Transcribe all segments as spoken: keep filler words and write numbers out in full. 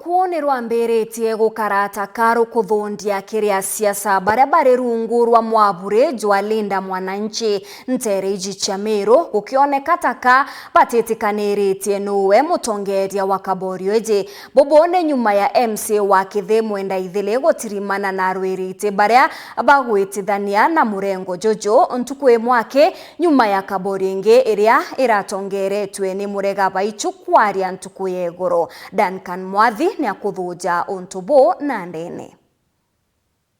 Kuu ni rwambiritie gukara ta karu kuthundia kiri asiasa baria bari rungu rwa mwaburi jwa Linda Mwananchi. Nteere iji cia Meru gukioneka ta ka batitikaniritie nuwe mutongeria wa kaborio iji. Bubu ni nyuma ya M C A wa Kithi Mwenda Ithili gutirimana na arwiriti baria bagwitithania na murengo juju ntuku imwe aki nyuma ya kaborio ingi iria iratongeretue ni Murega Baichu kwaria ntuku ya iguru. Duncan Mwathi ni akuthuja untu buu na ndene.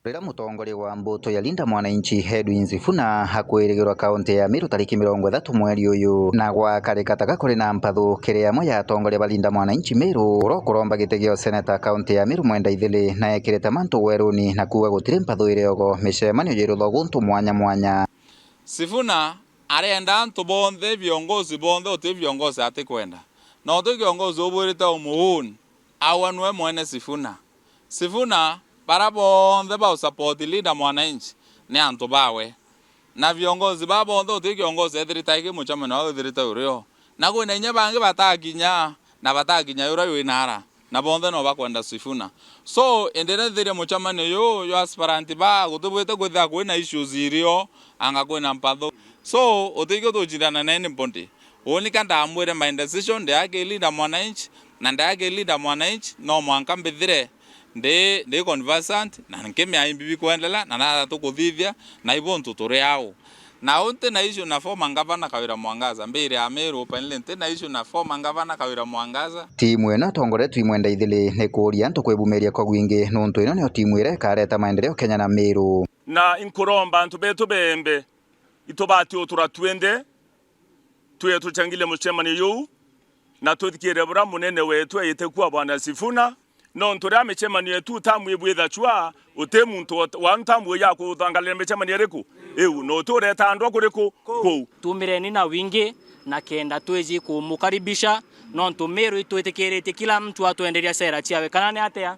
Riria mutongoria wa mbutu ya Linda Mwananchi Edwin Sifuna akwirigirwa kaunti ya Meru tariki mirongo ithatu mweri uyu, na gwakarika ta gakuri na mpathu kiri amwe ya atongoria ba Linda Mwananchi Meru, uria ukuromba giti gia useneta kaunti ya Meru Mwenda Ithili na ekirite mantu weruni na kuuga gutiri mpathu iri ogo micemanio jiri thoguntu mwanya mwanya. Sifuna arenda antu bonthe, viongozi bonthe, uti viongozi atikwenda. Na uti kiongozi ubwirite umuuni, aua nwe mwene Sifuna. Sifuna, bara bonthe ba support Linda Mwananchi, ni antu bawe. Na viongozi ba bonthe, uti kiongozi ethirite aiki mucemanio au ethirite urio. Na kwina inya bangi batakinya, na batakinya uria wi nara. Na bonthe no bakwenda Sifuna. So, indi rithiria mucemanio juu jwa aspirant ba gutibwite kwithira kwina issues irio, anga kwina mpathu. So, utikio tucindana na anybody. Uni ka ndamwire my decision, ndi aki Linda Mwananchi, na ndi aki Linda Mwananchi, no mwanka mbithire ndi, ndi conversant, na nkimea imbi bikwendelea, na nata tukuthithia, na ibo ntu turi au. Na u nti na issue na former governor Kawira Mwangaza, mbiri ya Meru openly, nti na issue na former governor Kawira Mwangaza. Timu ino itongoretue i Mwenda Ithili ni kuuria antu kwibumiria kwa gwingi, nuntu ino niyo timu iria ikareta maendeleo Kenya na Meru. Na inkuromba antu betu beembe, itubati utura twinthe, twie tuchangirie mucemanio juu, na tuthikiire buria munene wetu eite kua Bwana Sifuna, nontu riria micemanio yetu tamu ibwithacua, uti muntu wa, wa tamu ya kuthangalira micemanio iriku iu, na uti ureta andwa kuriku kuu. Tumireni na wingi, na kenda twiji kumukaribisha, nontu Meru itwitikiritie kila mtu atwenderia sera ciawe, kana ni atia?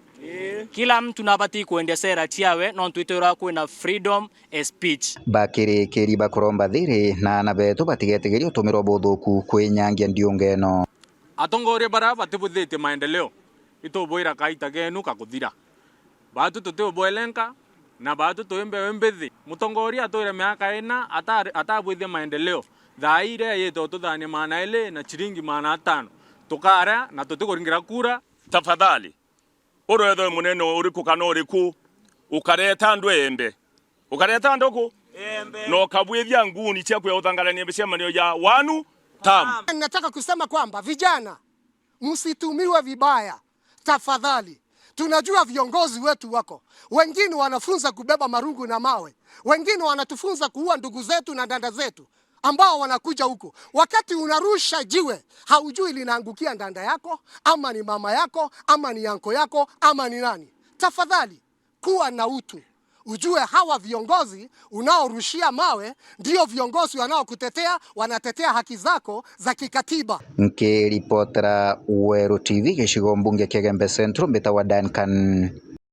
Kila mtu nabati kwendia sera ciawe, nontu itwirwa kwina freedom speech. Bakirikiri bakuromba thiri na aana betu batigetigerie utumirwa buthuku kwinyangia ndiunga ino. Atongoria baria batibwithitie maendeleo, itubwira kaita kenu kakuthira. Batu tutiubwelenka, na batu twi mbeu mbithi. Mutongoria atwire miaka ina atari-, atabwithia maendeleo. Thaa ii iria yite ututhania maana iri na ciringi maana atano. Tukaria na tutikuringira kura. Tafadhali, urethwe munene uriku kana uriku, ukareta andu eembe. Ukareta andu ku? Eembe. Na ukabwithia nguni cia kuya uthangarania micemanio ya wanu tamu. Nataka kusema kwamba vijana, msitumiwe vibaya. Tafadhali. Tunajua viongozi wetu wako. Wengine wanafunza kubeba marungu na mawe. Wengine wanatufunza kuua ndugu zetu na dada zetu. ambao wanakuja huku. Wakati unarusha jiwe, haujui linaangukia dada yako, ama ni mama yako, ama ni anko yako, ama ni nani. Tafadhali, kuwa na utu. Ujue hawa viongozi unaorushia mawe ndio viongozi wanaokutetea, wanatetea haki zako za kikatiba. Nkiripotera Weru T V gicigo mbunge kia Gembe Central, mbitagwa Duncan